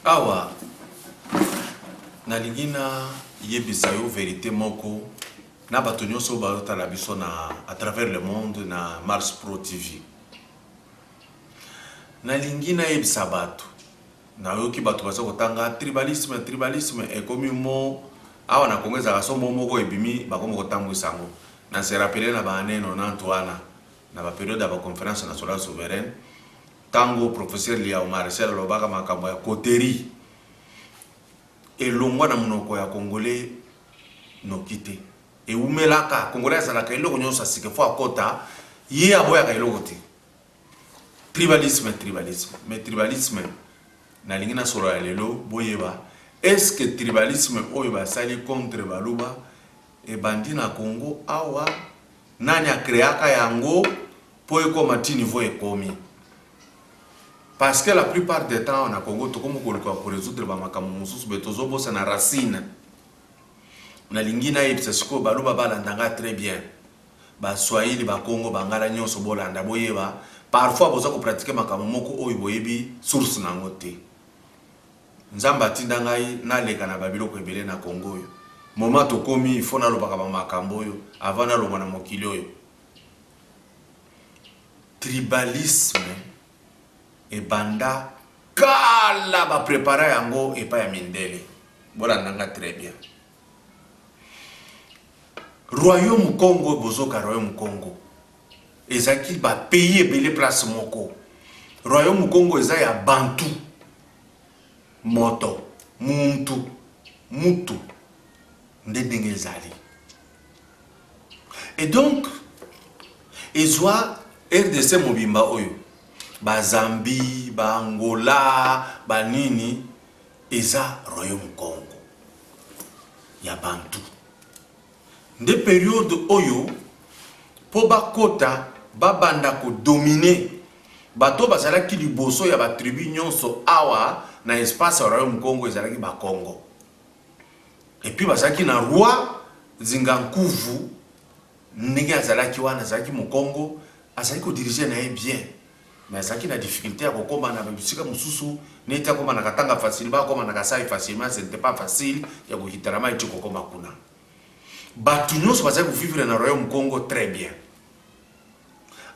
Awa nalingi na yebisa yo verite moko na bato nyonso oyo bazotala biso na à travers le monde na Mars Pro TV. Nalingi nayebisa bato, nayoki bato baza kotanga tribalisme, tribalisme ekomi mo awa na Congo, ezalaka so mo moko ebimi, bakomi kotambwisa yango. Na se rappeler na ba année 90 wana, na ba période ya ba Conférence nationale souveraine, ntango professeur Liao Marcel alobaka makambo ya coterie, elongwa na monoko ya Congolais noki te, ewumelaka. Congolais azalaka eloko nyonso asika fo akota, ye aboyaka eloko te. Tribalisme, tribalisme, mais tribalisme, nalingi nasolola lelo, boyeba, est ce que tribalisme oyo basali contre Baluba ebandi na Congo awa? Nani acréaka yango mpo ekóma ti niveau ekomi? Parce que la plupart des temps na Congo, tokomi koluka korésoudre bamakambo mosusu, be tozobosana racine. Nalingi nayebisa sikoyo Baluba, balanda nga très bien, Baswahili, Bakongo, Bangala nyonso, bolanda, boyeba, parfois boza kopratiquer makambo moko oyo boyebi source na yango te. Nzambe atinda ngai naleka na babiloko ebele na Congo oyo. Moment tokomi, il faut nalobaka bamakambo oyo avant nalongwa na mokili oyo. Tribalisme ebanda kala, baprépara yango epai ya mindele. Bolanda nga très bien. Royaume Congo, bozoka, royaume Congo ezalaki bapays ebele place moko. Royaume Congo eza ya Bantu, moto muntu mutu nde ndenge ezali. Et donc ezwa RDC mobimba oyo, Bazambi, Baangola, banini, eza royaume Congo ya Bantu. Nde période oyo mpo bakota, babanda kodominer bato bazalaki liboso ya batribu nyonso awa na espace ya royaume Congo, ezalaki Bakongo. Et puis bazalaki na roi Nzinga Nkuvu. Ndenge azalaki wana, azalaki Mokongo, azalaki kodiriger na ye bien, mais azalaki na difficulté ya kokóma na bisika mosusu, neti akóma na Katanga facilement, akóma na Kasai facilement. Ce n'était pas facile ya kokitana mai ti kokóma kuna. Bato nyonso bazali kovivre na royaume Congo très bien.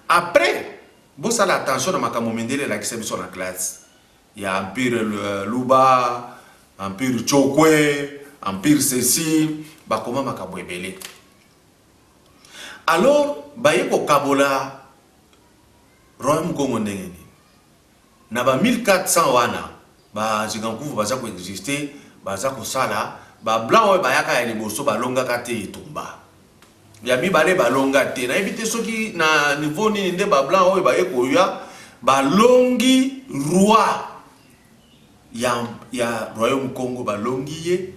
Après, bosala attention na makambo mindele elakisa biso na classe ya empire Luba, empire Chokwe, empire ceci, bakoma makambo ebele. Alors baye kokabola royaume Congo ndenge nini? Na ba 1400 wana, baNzinga Nkuvu baza koexister, baza kosala. Bablanc oyo bayaka ya liboso balongaka te, etumba ya mibale balonga te. Nayebi te soki na niveau nini nde bablanc oyo baye koya balongi roi ya royaume Congo, balongi ye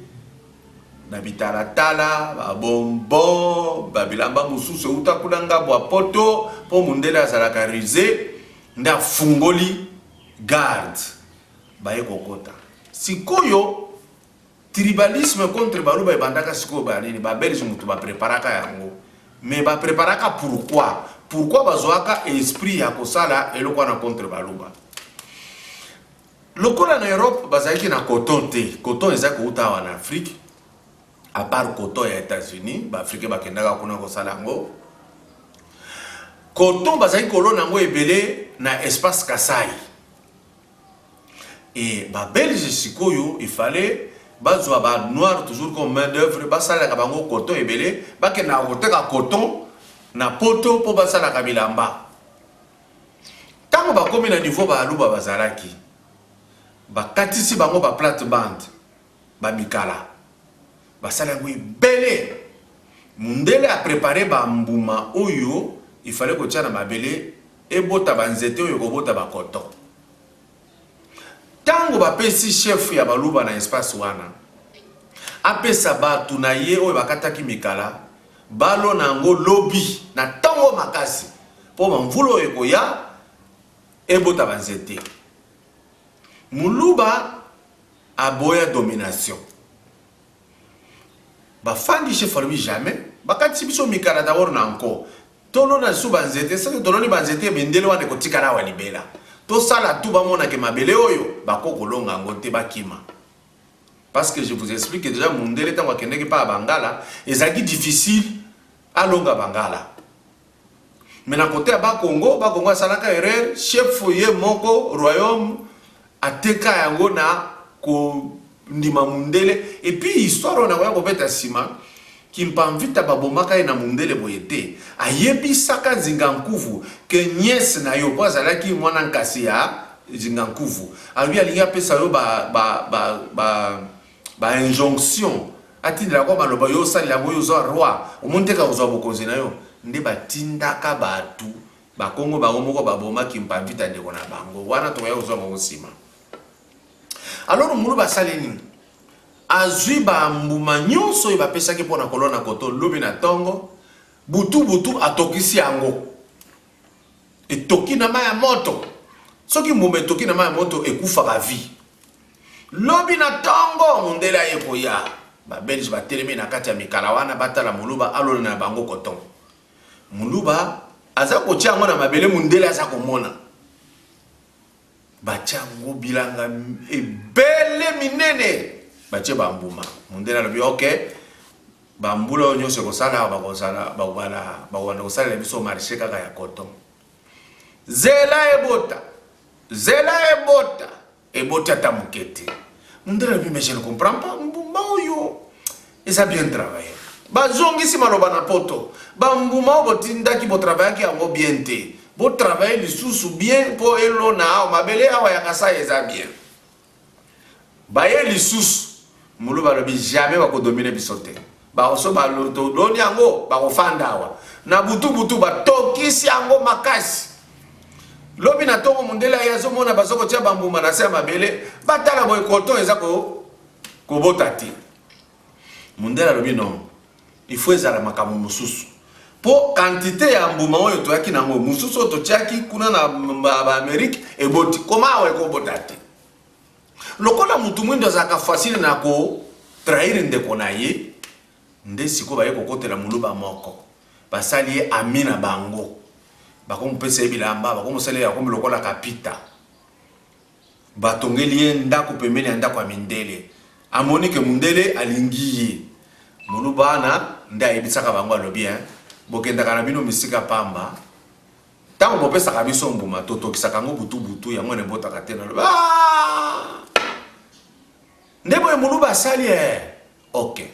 na bitalatala, babonbon, babilamba mosusu euta kuna ngambo ya Poto, mpo mondele azalaka rusé. Nde afungoli garde, baye kokota. Sikoyo tribalisme contre Baluba ebandaka sikoyo. Banini, Babelge moto bapreparaka yango. Mais bapreparaka pourquoi? Pourquoi bazwaka esprit ya kosala eloko wana contre Baluba? Lokola na Europe bazalaki na coton te, coton eza kouta awa na Afrique, à part coton ya États-Unis, Baafricain bakendaka kuna kosala yango. Coton bazalaki kolona yango ebele na espace Kasai. E Babelge sikoyo, il fallait bazwa banoir toujours comme main d'œuvre, basalelaka bango coton ebele, bakendaka koteka coton na Poto mpo basalaka bilamba. Ntango bakomi na niveau Baluba bazalaki, bakatisi bango baplate bande, bamikala, basala yango ebele. Mundele aprépare bambuma oyo ifale kotia na mabele, ebota banzete oyo ekobota bacoton. Ntango bapesi chef ya Baluba na espace wana, apesa bato na ye oyo bakataki mikala, balona yango lobi na ntongo makasi, mpo bamvula oyo ekoya ebota banzete. Moluba aboya domination. Bafandi, chef alobi: "Jamais, bakatisi biso mikala d'abord na nko, tolona lisusu banzete. Soki toloni banzete, mindele wana ekotikala awa libela. Tosala tout bamona ke mabele oyo bako kolonga yango te, bakima. Parce que je vous explique déjà, mundele ntango akendeki mpa ya Bangala, ezalaki difficile alonga Bangala. Mais na kote ya Bakongo, Bakongo asalaka erreur, chef ye moko royaume ateka yango na kondima mundele. Et puis histoire oyo nakoya kobeta nsima, Kimpamvita babomaka ye na mundele boye te. Ayebisaka Nzinga Nkuvu ke nièce na yo, po azalaki mwana nkasi ya Nzinga Nkuvu, alobi alingi apesa yo ba injonction, atindela kwa maloba yo osalela yango, yo oza roi, omoni te ka kozwa bokonzi na yo. Nde batindaka bato Bakongo bango moko baboma Kimpamvita ndeko na bango wana, tokoya kozwa bango nsima. Alors Muluba asali nini? Azwi bambuma nyonso oyo bapesaki mpo na kolona koto lobi na ntongo, butu butu atokisi yango, etoki na mai ya moto. Soki mbuma etoki na mai ya moto, ekufaka vie. Lobi na ntongo mondele aye koya, Babelge batelemi na kati ya mikala wana, batala Moluba alona na bango coton. Moluba aza kotia yango na mabele, mondele aza komona batia yango bilanga ebele minene, batie bambuma. Mondele alobi: "Ok, bambula oyo nyonso ekosala, bakobanda kosalela biso marché kaka ya coton." Zela ebota, zela ebota, eboti ata moke te. Mondele alobi: "Mais je ne comprends pas, mbuma oyo eza bien travaillé." Bazongisi maloba na poto: "Bambuma oyo botindaki, botravaillaki yango bien te, botravaille lisusu bien mpo elona awa, mabele awa ya Kasai eza bien." Baye lisusu, Moluba alobi: "Jamais bakodomine biso te, bakoso baloni yango, bakofanda awa." Na butu butu batokisi yango makasi. Lobi na ntongo mondele aye, azomona bazokotia bambuma na se ya mabele. Batala boye, coton eza kobota te. Mondele alobi: "Non, il faut ezala makambo mosusu, mpo quantité ya mbuma oyo toyaki nango mosusu oyo totiaki kuna na Baamérique eboti, koma awa ekobota te." Lokola motu mwindo azalaka facile na kotrahir ndeko na ye, nde sikoyo baye kokotela Moluba moko, basali ye ami na bango, bakomopesa ye bilamba, bakomosalela, akomi lokola kapita. Batongeli ye ndako pembeni ya ndako ya mindele. Amoni ke mundele alingi ye. Moluba wana nde ayebisaka bango, alobi: "Hein, bokendaka na bino misika pamba. Ntango bopesaka biso mbuma, totokisaka yango butu butu, yango wana ebotaka te." Nalobi: "Ah! Nde boye Moluba asali e." Ok,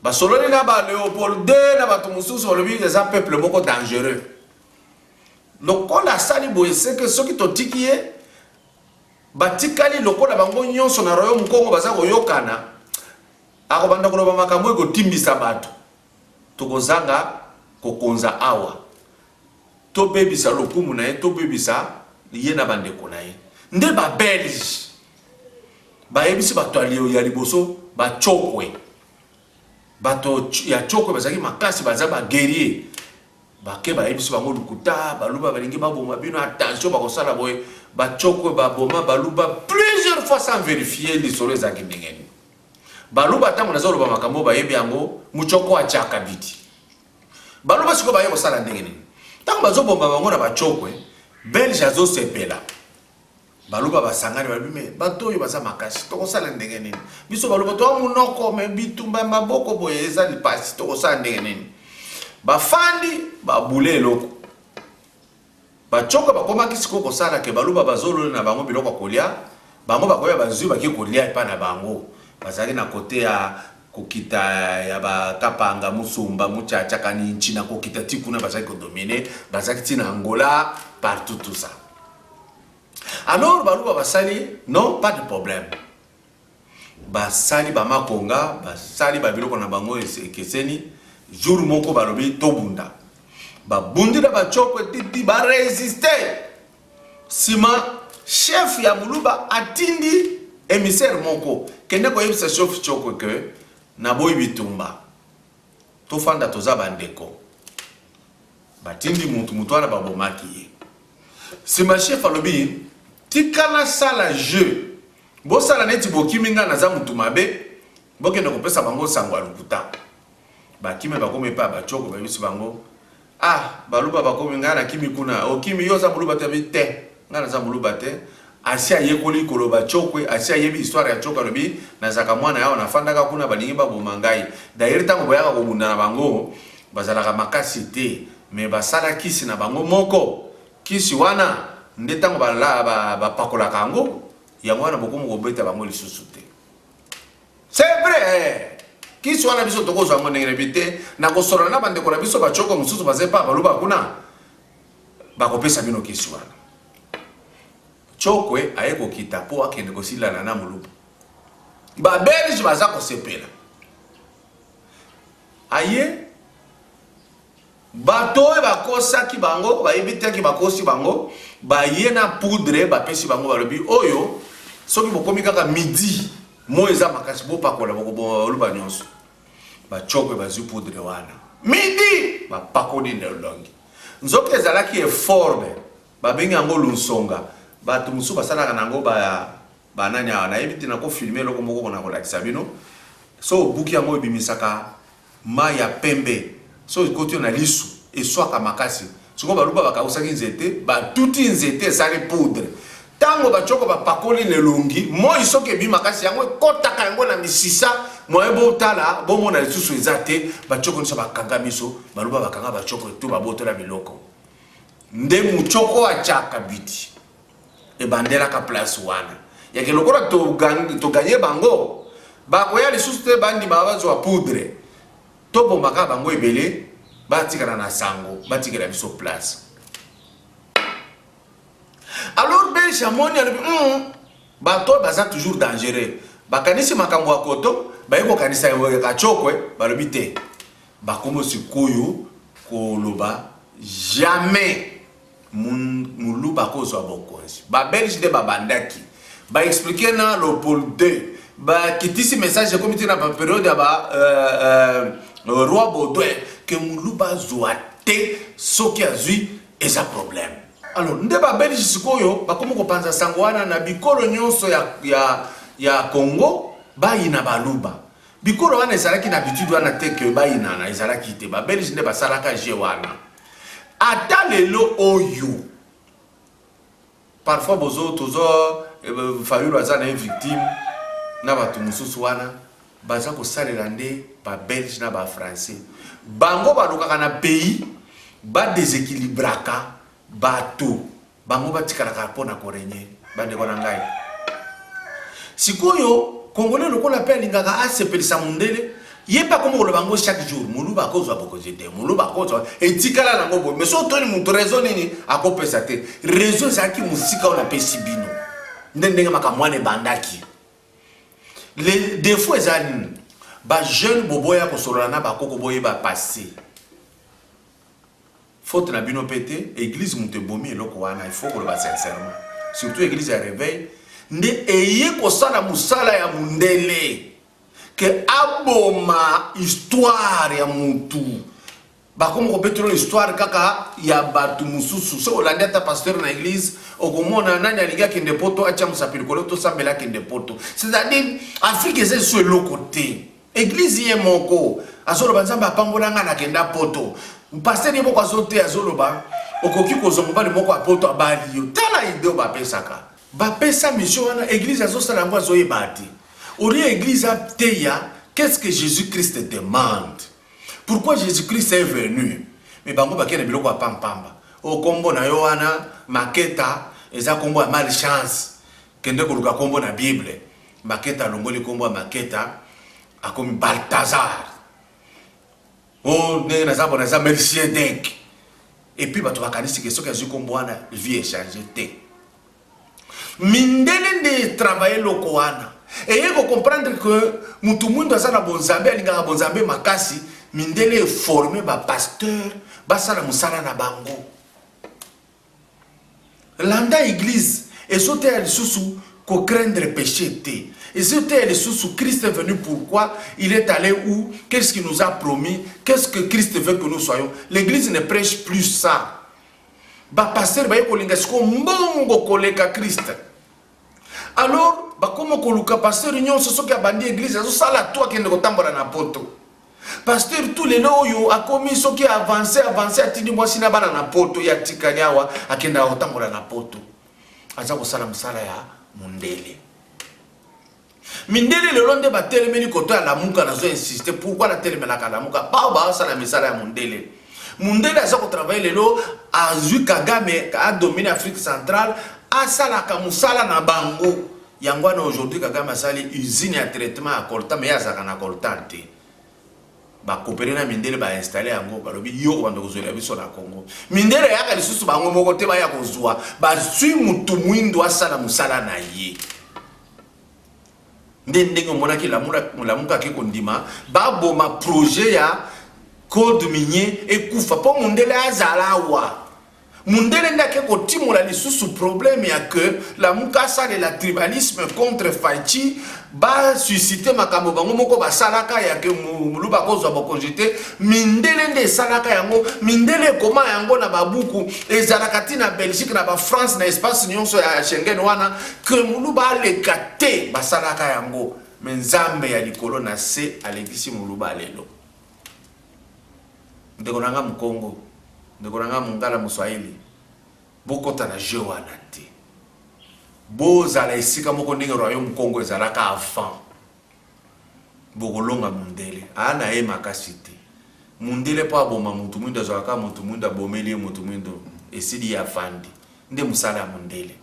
basololi na ba Léopold II na bato mosusu, balobi eza peuple moko dangereux. Lokola asali boye, seke soki totiki ye, batikali lokola bango nyonso na royaume Kongo baza koyokana, akobanda koloba makambo ekotimbisa bato, tokozanga kokonza awa, tobebisa lokumu na ye, tobebisa ye na bandeko na ye. Nde Babelge bayebisi bato ya liboso, Bacokwe. Bato ya Cokwe bazalaki makasi, baza baguerrier. Bake, bayebisi bango lukuta: "Baluba balingi baboma bino, attention, bakosala boye." Bacokwe baboma Baluba plusieurs fois sans vérifier lisolo ezalaki ndenge nini. Baluba, ntango nazoloba makambo, bayebi yango, mucoko atiaka biti. Baluba sikoyo baye kosala ndenge nini? Ntango bazobomba bango na Bacokwe, Belge azosepela. Baluba basangani, balobi: "Me bato oyo baza makasi, tokosala ndenge nini? Biso baluba toa monoko, me bitumba ya maboko boye eza lipasi, tokosala ndenge nini?" Bafandi, babule eloko. Bacoka bakomaki sikoyo kosala ke Baluba bazolola na bango biloko ya kolia, bango bakoya, bazwi, baki kolia epai na bango. Bazalaki na kote ya kokita ya Bakapanga, Musumba, Mutshatsha, Kaninchi, na kokita ti kuna bazalaki kodomine, bazalaki ti na Angola, partout, tout ça. Alors Baluba basali: "Non, pas de problème." Basali bamakonga, basali babiloko na bango ekeseni. Jour moko balobi: "Tobunda." Babundi na Bacokwe titi baresiste. Nsima chef ya Moluba atindi émissaire moko: "Kende koyebisa chef Cokwe ke naboyi bitumba, tofanda, toza bandeko." Batindi mutu, mutu wana babomaki ye. Nsima chef alobi: "Tika nasala jeu, bosala neti bokimi nga, naza mutu mabe, bokende kopesa bango sango ya lokuta." Bakimi, bakomi epai ya Bacoko, bayebisi bango: "Ah, Baluba bakomi, ngai nakimi kuna." "Okimi? Yo oza Moluba te?" Te. Ngai naza moluba te. Asi ayekoli koloba Chokwe, asi ayebi histoire ya Chokwe, alobi nazalaka mwana yawa, nafandaka kuna, balingi baboma ngai. D'ailleurs ntango boyaka kobunda na bango, bazalaka makasi te, mais basala kisi na bango moko. Kisi wana nde ntango bapakolaka yango, yango wana bokomi kobeta bango lisusu te. C'est vrai. Kisi wana biso tokozwa yango ndenge na bi te, nakosolola na bandeko na biso bacoko mosusu baza epa baluba kuna, bakopesa bino kisi wana. Chokwe aye kokita mpo akende kosilana na moluba. Babelge baza kosepela. Aye bato oyo bakosaki bango, bayebi te ke bakosi bango, baye na poudre bapesi bango, balobi oyo soki bokomi kaka midi moi eza makasi, bopakola, bokoboma baluba nyonso. Bachokwe bazwi poudre wana midi, bapakoli na elongi. Nzoka ezalaki eforme, babengi yango lunsonga. Bato mosusu basalaka na yango banani awa, nayebi te. Nakofilme eloko moko na kolakisa bino. So obuki yango, ebimisaka mai ya pembe. So ekoti yo na lisu, eswaka makasi. Sikoyo baluba bakausaki nzete, batuti nzete, esali poudre. Ntango bacoko bapakoli na elongi, moi soki ebi makasi, yango ekɔtaka yango na misisa. Moye botala, bomona lisusu eza te. Bacoko nyonso bakanga miso, baluba bakanga bacoko to babotola biloko. Nde mucoko atiaka biti ebandelaka place wana yake lokola toganye bango, bakoya lisusu te. Bandima bazwa poudre, tobombaka bango ebele, batikala na sango, batikela biso place. Alors Belge amoni, alobi bato oyo baza toujours dangereux, bakanisi makambo ya koto, baye kokanisa kacokwe. Balobi te, bakomi sikoyo koloba jamais moluba akozwa bokonzi. Babelge nde babandaki baexpliquer na Léopold II, bakitisi message, ekomi te na bapériode ya ba roi Baudouin ke moluba azwa te, soki azwi eza problème. Alors nde babelge sikoyo bakomi kopanza sango wana na bikolo nyonso ya Congo, bayina baluba. Bikolo wana ezalaki na habitude wana te ke bayinana, ezalaki te. Babelge nde basalaka jeu wana. Ata lelo oyo parfois bozo tozo Fayulu aza na ye victime na bato mosusu wana baza kosalela nde babelge na bafrançais. Bango balukaka na pays badéséquilibraka bato, bango batikalaka mpona korégner. Bandeko na ngai, sikoyo Congolais lokola mpe alingaka asepelisa mondele, ye mpe akomi koloba yango chaque jour: moluba akozwa bokonzi te, moluba akozwa. Etikala nango boye. Mais so otoni moto raison nini, akopesa te raison. Ezalaki mosika oyo napesi bino nde ndenge makambo wana ebandaki. Le défaut eza nini? Bajeune boboya kosolola na bakoko, boyeba passé. Faute na bino mpe te, église moto ebomi eloko wana. Il faut koloba sincèrement, surtout église ya réveil nde eye kosala mosala ya mondele ke aboma histoire ya mutu. Bakomi kobetela histoire kaka ya bato mosusu. Soki olandi ata pasteur na église, okomona nani alingi akende Poto, atia mosapi likolo, tosambela akende Poto. C'est-à-dire Afrique eza lisusu eloko te. Église ye moko azoloba: Nzambe apambola nga, nakenda Poto. Pasteur ye moko azote, azoloba okoki kozwa mobali moko ya Poto, abali yo. Tala idée oyo bapesaka, bapesa mission wana, église azosala yango, azoyeba te. Au lieu église ateya qu'est-ce que Jésus Christ demande, pourquoi Jésus Christ est venu, mais bango bakende biloko ya pampamba. O kombo na yo wana Maketa eza kombo ya malchance, kende koluka kombo na Bible. Maketa, alongoli kombo ya Maketa, akomi Baltazar. O ndenge naza bona, eza Melchisedek. Et puis bato bakanisi ke soki azwi kombo wana, vie echange te. Mindele nde travaille eloko wana, eye kocomprendre que mutu mwindo aza na bonzambe, alingaka bonzambe makasi. Mindele eforme bapasteur, basala mosala na bango. Landa, église ezoteya lisusu kocraindre péché te, ezoteya lisusu Christ est venu, pourquoi il est allé, où, qu'est-ce qu'il nous a promis, qu'est-ce que Christ veut que nous soyons. L'église ne prêche plus ça. Bapasteur baye kolinga sikoyo mbongo koleka Christ. Alors bakoma koluka pasteur nyonso soki abandi église, azosala to akende kotambola na Poto. Pasteur tu lelo oyo akomi soki avance avance, atindi mwasi na bana na Poto, ye atikali awa, akendaka kotambola na Poto. Aza kosala mosala ya mundele. Mindele lelo nde batelemeli koto ya Lamuka. Nazo insiste, pourquoi natelemelaka Lamuka? Bao baosala misala ya mundele. Mundele aza kotravaille lelo, azwi Kagame adomine Afrique centrale, asalaka mosala na bango. Yango wana aujourd'hui Kagame asali usine ya traitement ya coltan, mais ye azalaka na coltan te. Bakopere na mindele, bainstalle yango, balobi yo kobanda kozwela biso na Congo. Mindele eyaka lisusu bango moko te, baya kozwa, bazwi mutu mwindu asala mosala na ye. Nde ndenge omonaki Lamuka ake kondima baboma projet ya code minier ekufa mpo mundele azala awa. Mundele nde ake kotimola lisusu problème ya que Lamuka asalela tribalisme contre Fatshi, basuscite makambo bango moko basalaka ya ke Muluba akozwa bokonzi te. Mindele nde esalaka yango, mindele ekoma yango na babuku, ezalaka ti na Belgique, na baFrance, na espace nyonso ya Schengen wana, ke Muluba aleka te, basalaka yango. Me Nzambe ya likolo na se alekisi Muluba lelo. Ndeko na nga Mukongo, ndeko na nga Mungala, Moswahili, bokɔta na jeu wana te. Bozala esika moko ndenge royaume Congo ezalaka avant. Bokolonga mundele aa na ye makasi te. Mundele mpo aboma mutu mwindo, azwaka mutu mwindo, abomeli ye mutu mwindo, esili, ye afandi. Nde mosala ya mundele.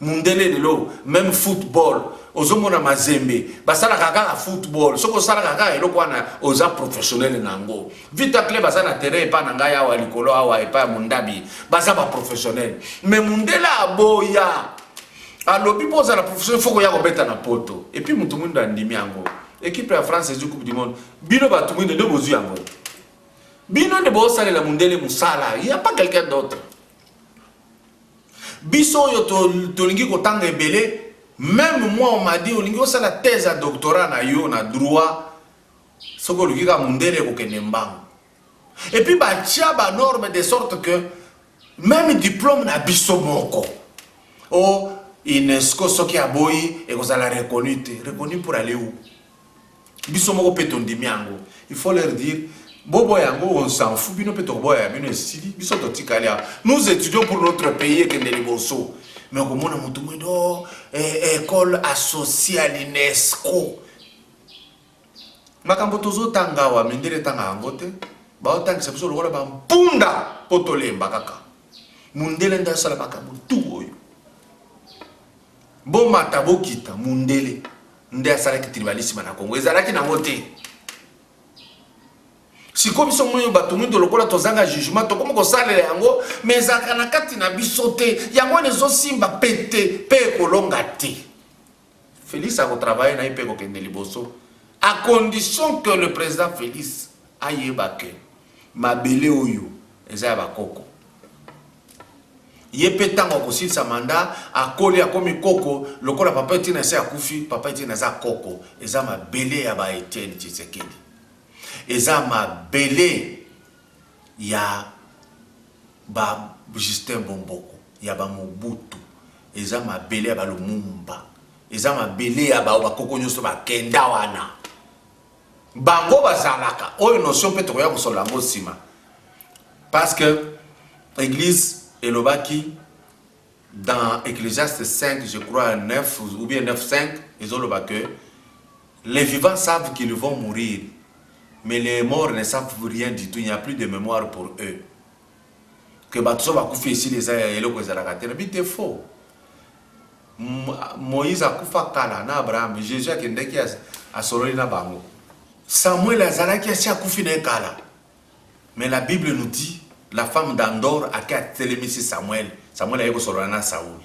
Mundele lelo, même football, ozomona Mazembe basalaka kaka football. Soki osalaka kaka eloko wana, oza professionnel na yango. Vita Club aza na terrain epa na ngai awa likolo awa, epa ya Mundabi, baza baprofessionnel. Mais mundele aboya, alobi mpo ozala professionnel, faut koya kobeta na poto. Et puis mutu mwindo andimi yango. Équipe ya France ezwi Coupe du monde, bino bato mwindo nde bozwi yango. Bino nde bosalela mundele mosala, y a pas quelqu'un d'autre. Biso oyo tolingi kotanga ebele, même moi, on m'a dit olingi osala thèse ya doctorat na yo na droit, soki oluki kaka mundele, ekokende mbango. Et puis batia banorme de sorte que même diplôme na biso moko o UNESCO, soki aboyi, ekozala reconnu te. Reconnu pour aller où? Biso moko mpe tondimi yango. Il faut leur dire: boboya yango, on s'en fout. Bino mpe tokoboya bino, esili. Biso totikali awa, nous étudions pour notre pays ekende liboso. Mais okomona motu mwindo, école associée à l'UNESCO. Makambo tozotanga awa, mindele etanga yango te. Baotangisa biso lokola bampunda mpo tolemba kaka. Mundele nde asala makambo tu oyo. Bomata, bokita, mundele nde asalaki tribalisme na Congo, ezalaki nango te. Sikoyo biso moyo bato mwindo, lokola tozanga jugement, tokomi kosalela yango. Mais ezalaka na kati na biso te. Yango wana ezosimba pe te, mpe ekolonga te. Félix akotravaille na ye mpe ekokende liboso, à condition que le président Félix ayeba ke mabele oyo eza ya bakoko. Ye mpe ntango akosilisa mandat, akoli, akomi koko lokola papa Etienne ase akufi. Papa Etienne aza koko. Eza mabele ya ba Etienne Tshisekedi, eza mabele ya ba Justin Bomboko, ya bamobutu, eza mabele ya balumumba, eza mabele ya bao bakoko nyonso bakenda wana. Bango bazalaka oyo notion mpe tokoya kosolola yango nsima, parce que église elobaki dans Ecclésiaste 5, je crois 9 ou bien 9 5, ezoloba que les vivants savent qu'ils vont mourir, mais les morts ne savent rien du tout, il n'y a plus de mémoire pour eux, que bato so bakufi, esili, eza ya eloko ezalaka te. Nabi te, faux. Moïse akufa kala na Abraham, Jésus akendeki, asololi na bango. Samuel azalaki asi akufi na ye kala, mais la Bible nous dit la femme d'Endor ake atelemisi Samuel, Samuel aye kosolola na Saul.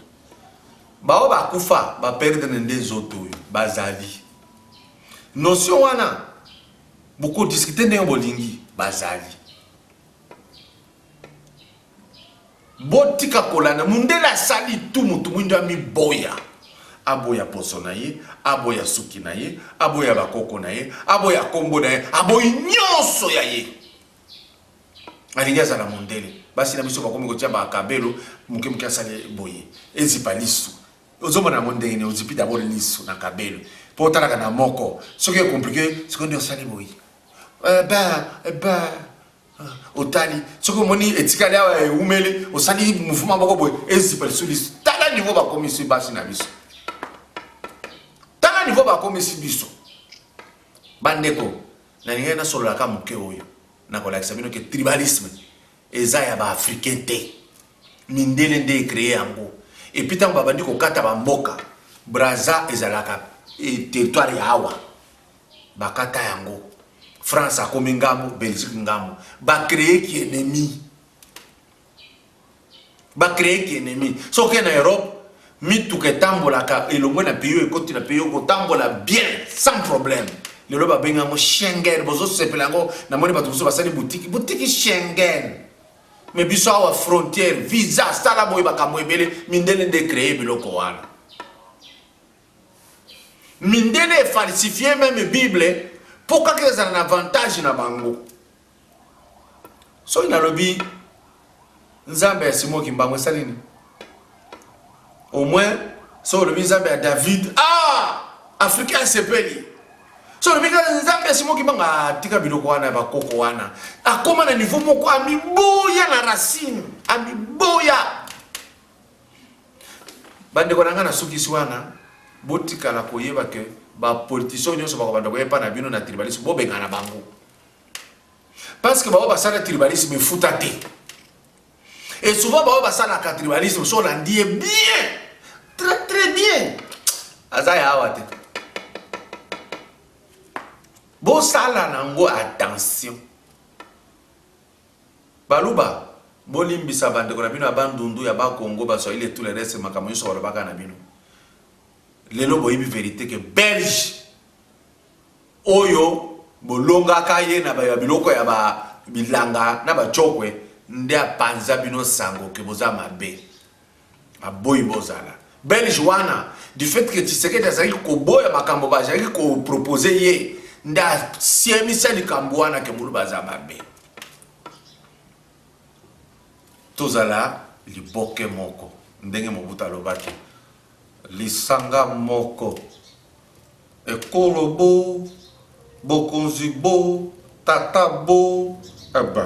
Bao bakufa, baperdre nde nzoto oyo bazali. Notion wana bokodiscute ndenge bolingi, bazali. Botika kolanda mundele. Asali tu motu mwindo amiboya, aboya poso na ye, aboya suki na ye, aboya bakoko na ye, aboya kombo na ye, aboyi nyonso ya ye, alingi azala mondele. Basi na biso bakomi kotia bakabelo moke moke, asali boye, ezipa lisu. Ozomona yango ndenge nini? Ozipi d'abord lisu na kabelo mpo otalaka na moko. Soki ecompliqué, soki nde osali boye, ben otali. Soki omoni etikali awa, ewumeli, osali mouvement moko boye, ezipa lisu. Lisu, tala. Tala niveau bakomisi basi na biso, tala niveau bakomisi biso. Bandeko, nalingaki nasololaka moke oyo nakolakisa bino ke tribalisme eza ya baafricain te, mindele nde ecreye yango. Et puis ntango babandi kokata bamboka, Braza ezalaka territoire ya awa, bakata yango, France akomi ngambo, Belgique ngambo, bacreye ki ennemi, bacreye ki ennemi. Soki na Europe mituka etambolaka elongwe na pays oyo ekoti na pays oyo, kotambola bien sans problème. Lelo babengi yango Schengen, bozosepela yango. Namoni bato mosusu basali boutique, boutique Schengen. Mais biso awa frontière, visa, sala boye, makambo ebele. Mindele nde créé biloko wana. Mindele efalsifie même Bible mpo kaka ezala na avantage na bango. Soki nalobi Nzambe ya Simon Kimbangu, esali nini? Au moins soki olobi Nzambe ya David, ah, Africain asepeli. Soki olobi kaka Nzambe ya Simon Kimbangu, atika biloko wana ya bakoko wana, akóma na niveau moko amiboya na racine, amiboya. Bandeko na ngai, nasukisi wana. Botikala koyeba ke bapoliticien nyonso bakobanda koyepa na bino na tribalisme, bobengana bango, parce que bao basala tribalisme efuta te. Et souvent bao basalaka tribalisme, so olandi ye bien, très très bien, aza ya awa te. Bosala nango attention. Baluba, bolimbisa bandeko na bino ya Bandundu, ya Bakongo, Baswahili et tout le reste. Makambo nyonso balobaka na bino, lelo boyebi vérité ke Belge oyo bolongaka ye na biloko ya bilanga na bacokwe nde apanza bino sango ke boza mabe, aboyi bozala Belge wana. Du fait que Tshisekedi azalaki koboya makambo bazalaki kopropose ye, nde asiemisa likambo wana ke moluba aza mabe. Tozala liboke moko, ndenge Mobutu alobaki, lisanga moko, ekolo bo bokonzi bo tata bo ebe.